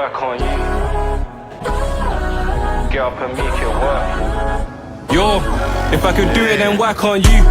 whack on you. Get up and make it work. Yo, if I could do it, then whack on you.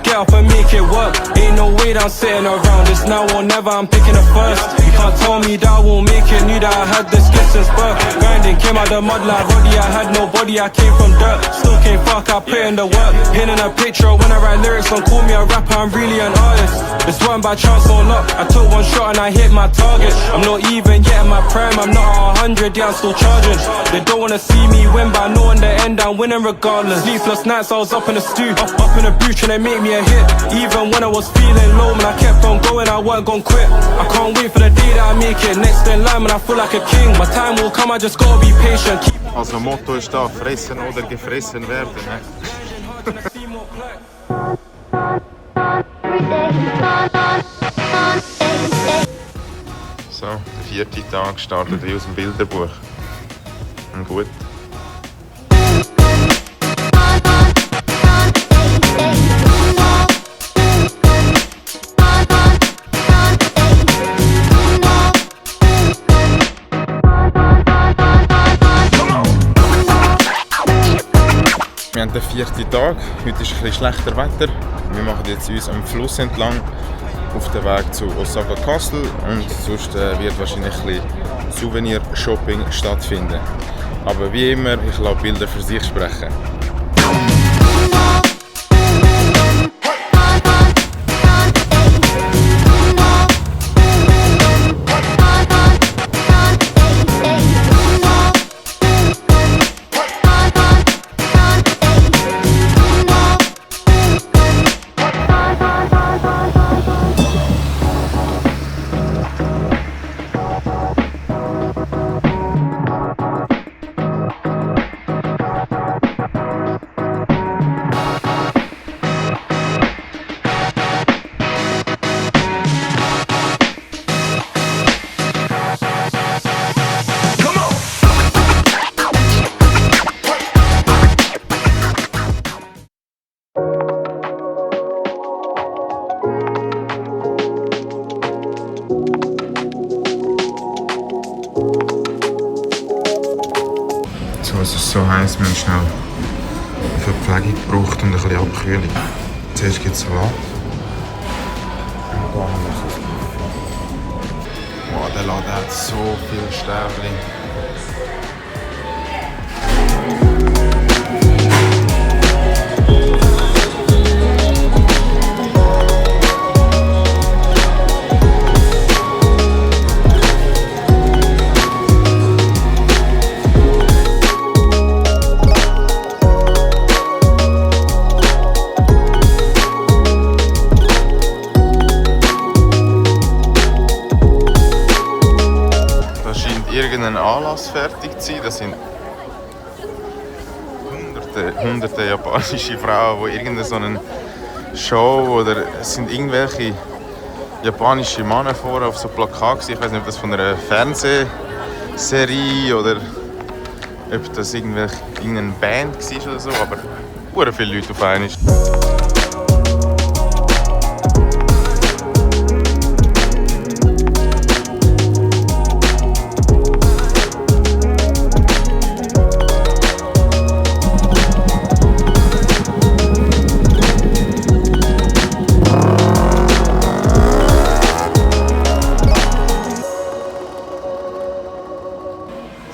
Get up and make it work. Ain't no way that I'm sitting around. It's now or never, I'm picking it first. You can't tell me that I won't make it. Knew that I had the skills since birth. Grinding, came out the mud like Roddy. I had nobody, I came from dirt. Still came fuck, I put in the work. Pinning a picture when I write lyrics. Don't call me a rapper, I'm really an artist. It's one by chance or luck. I took one shot and I hit my target. I'm not even yet in my prime. I'm not at 100, yeah, I'm still charging. They don't wanna see me win, but I know in the end I'm winning regardless. Sleepless nights, I was up in the stew, up in the booth trying to make me a hit. Even when I was feeling low, man, I kept on going, I weren't gon' quit. I can't wait for the day that I make it. Next in line, man, I feel like a king. My time will come, I just gotta be patient. Also Motto ist da, fressen oder gefressen werden. Ne? So, der 4. Tag startet wie aus dem Bilderbuch. Und gut. Wir haben den 4. Tag, heute ist ein bisschen schlechter Wetter. Wir machen jetzt uns am Fluss entlang auf den Weg zu Osaka Castle und sonst wird wahrscheinlich ein bisschen Souvenir-Shopping stattfinden. Aber wie immer, ich lasse Bilder für sich sprechen. Es ist so heiß, wir haben schnell Verpflegung gebraucht und ein bisschen Abkühlung. Zuerst gibt es Salat. Und dann haben wir so. Wow, der Laden hat so viele Stäbchen. Irgendein Anlass fertig zu sein. Das sind hunderte japanische Frauen, die irgendeine so eine Show oder es sind irgendwelche japanische Männer vorne auf so Plakaten. Ich weiß nicht, ob das von einer Fernsehserie oder ob das irgendeine Band war oder so, aber sehr viele Leute auf einmal.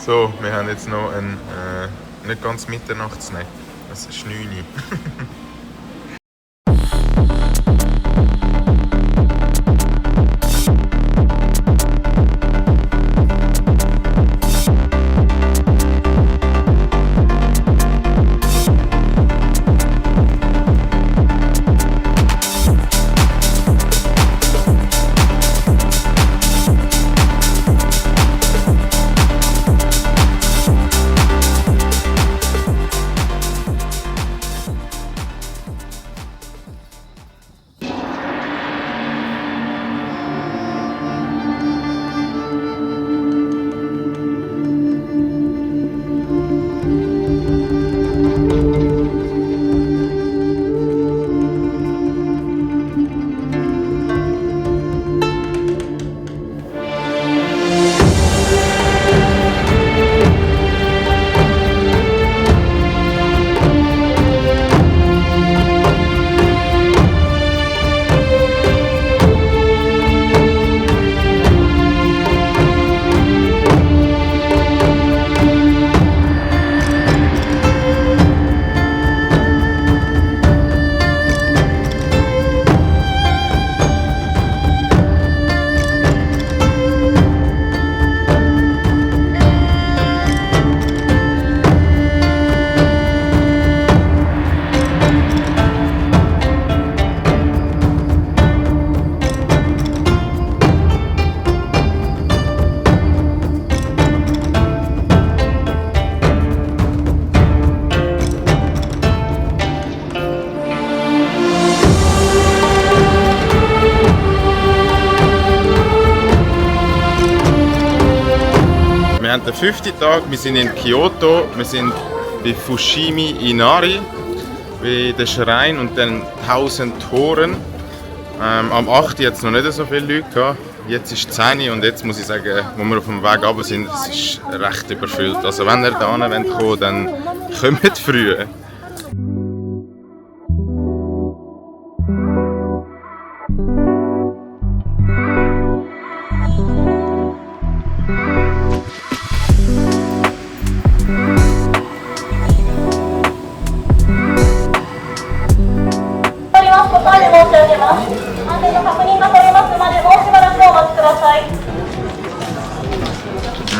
So, wir haben jetzt noch einen nicht ganz Mitternachtssnack. Es ist 9 Uhr. haben den 5. Tag, wir sind in Kyoto, wir sind bei Fushimi Inari, bei den Schrein und den 1000 Toren. Am 8. hat es noch nicht so viele Leute gehabt. Jetzt ist es 10 und jetzt muss ich sagen, wo wir auf dem Weg runter sind, es ist recht überfüllt. Also wenn ihr da kommen wollt, dann kommt früh.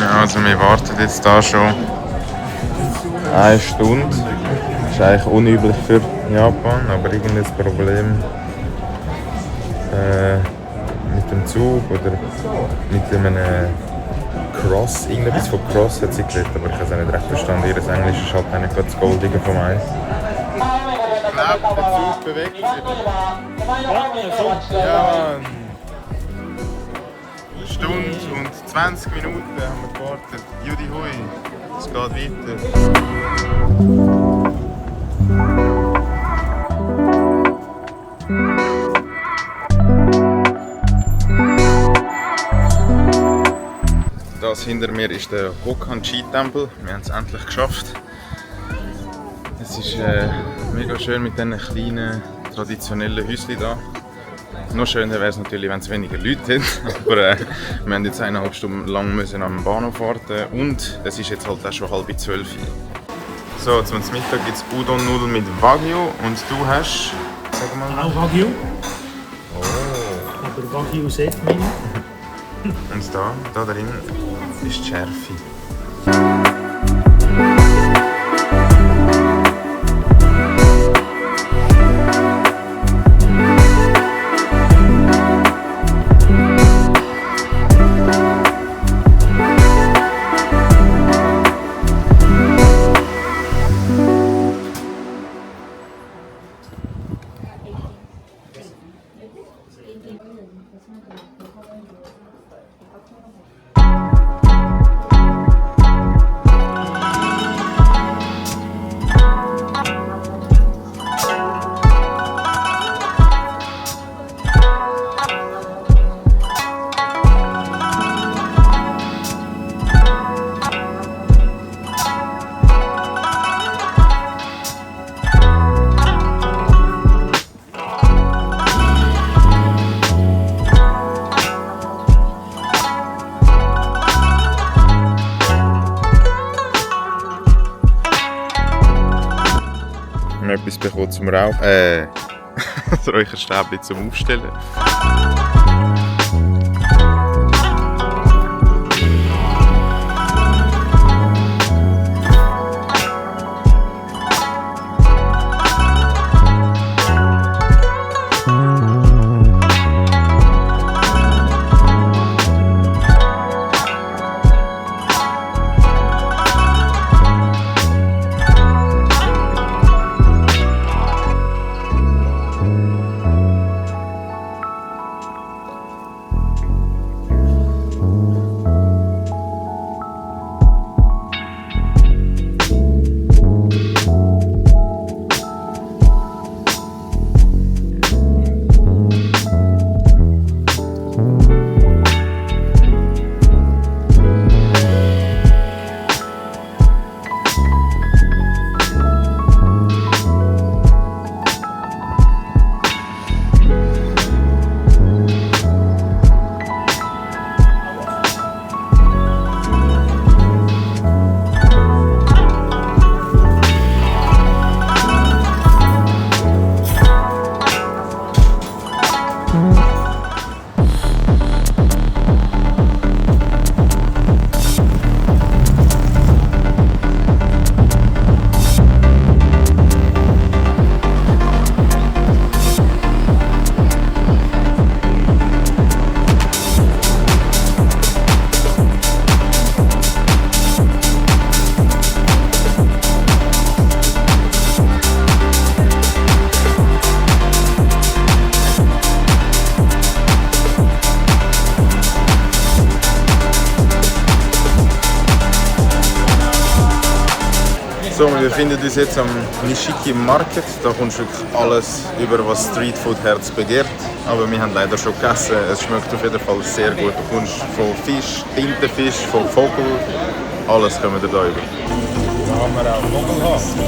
Ja, also wir warten jetzt da schon 1 Stunde. Das ist eigentlich unüblich für Japan, aber irgendein Problem mit dem Zug oder mit einem Cross. Irgendetwas von Cross hat sie geredet, aber ich habe es auch nicht recht verstanden. Ihr Englisch ist halt auch nicht das Goldige vom Eis. Ich glaube, der Zug bewegt sich. Ja, eine Stunde und 20 Minuten haben wir gewartet. Judi hui, es geht weiter. Das hinter mir ist der Hokkan-Chi-Tempel. Wir haben es endlich geschafft. Es ist mega schön mit diesen kleinen traditionellen Häuschen hier. Noch schöner wäre es natürlich, wenn es weniger Leute hätten. Aber wir haben jetzt 1,5 Stunden lang müssen am Bahnhof warten und es ist jetzt halt auch schon 11:30. So, zum Mittag gibt es Udon-Nudeln mit Wagyu und du hast, sag mal. Auch Wagyu. Oh. Aber Wagyu Set meine. Und da drin ist die Schärfe. Etwas bekommen zum Rauchen. Das Räucherstäbchen zum Aufstellen. So, wir befinden uns jetzt am Nishiki Market. Da kommst du wirklich alles über, was Streetfood-Herz begehrt. Aber wir haben leider schon gegessen. Es schmeckt auf jeden Fall sehr gut. Du kommst von Fisch, Tintenfisch, von Vogel. Alles kommen wir da über. Da haben wir auch Vogelhasen.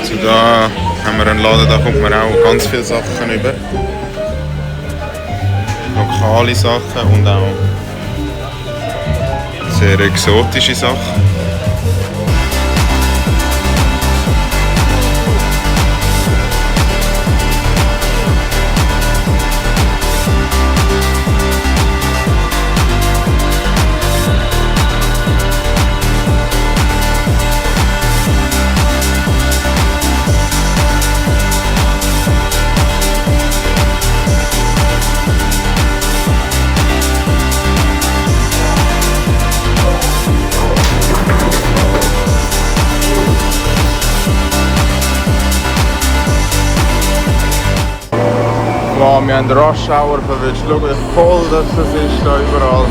So, da haben wir einen Laden, da kommt man auch ganz viele Sachen über. Lokale Sachen und auch sehr exotische Sachen. Wow, wir haben Rush Hour verwischt. Schau, wie voll das ist da überall.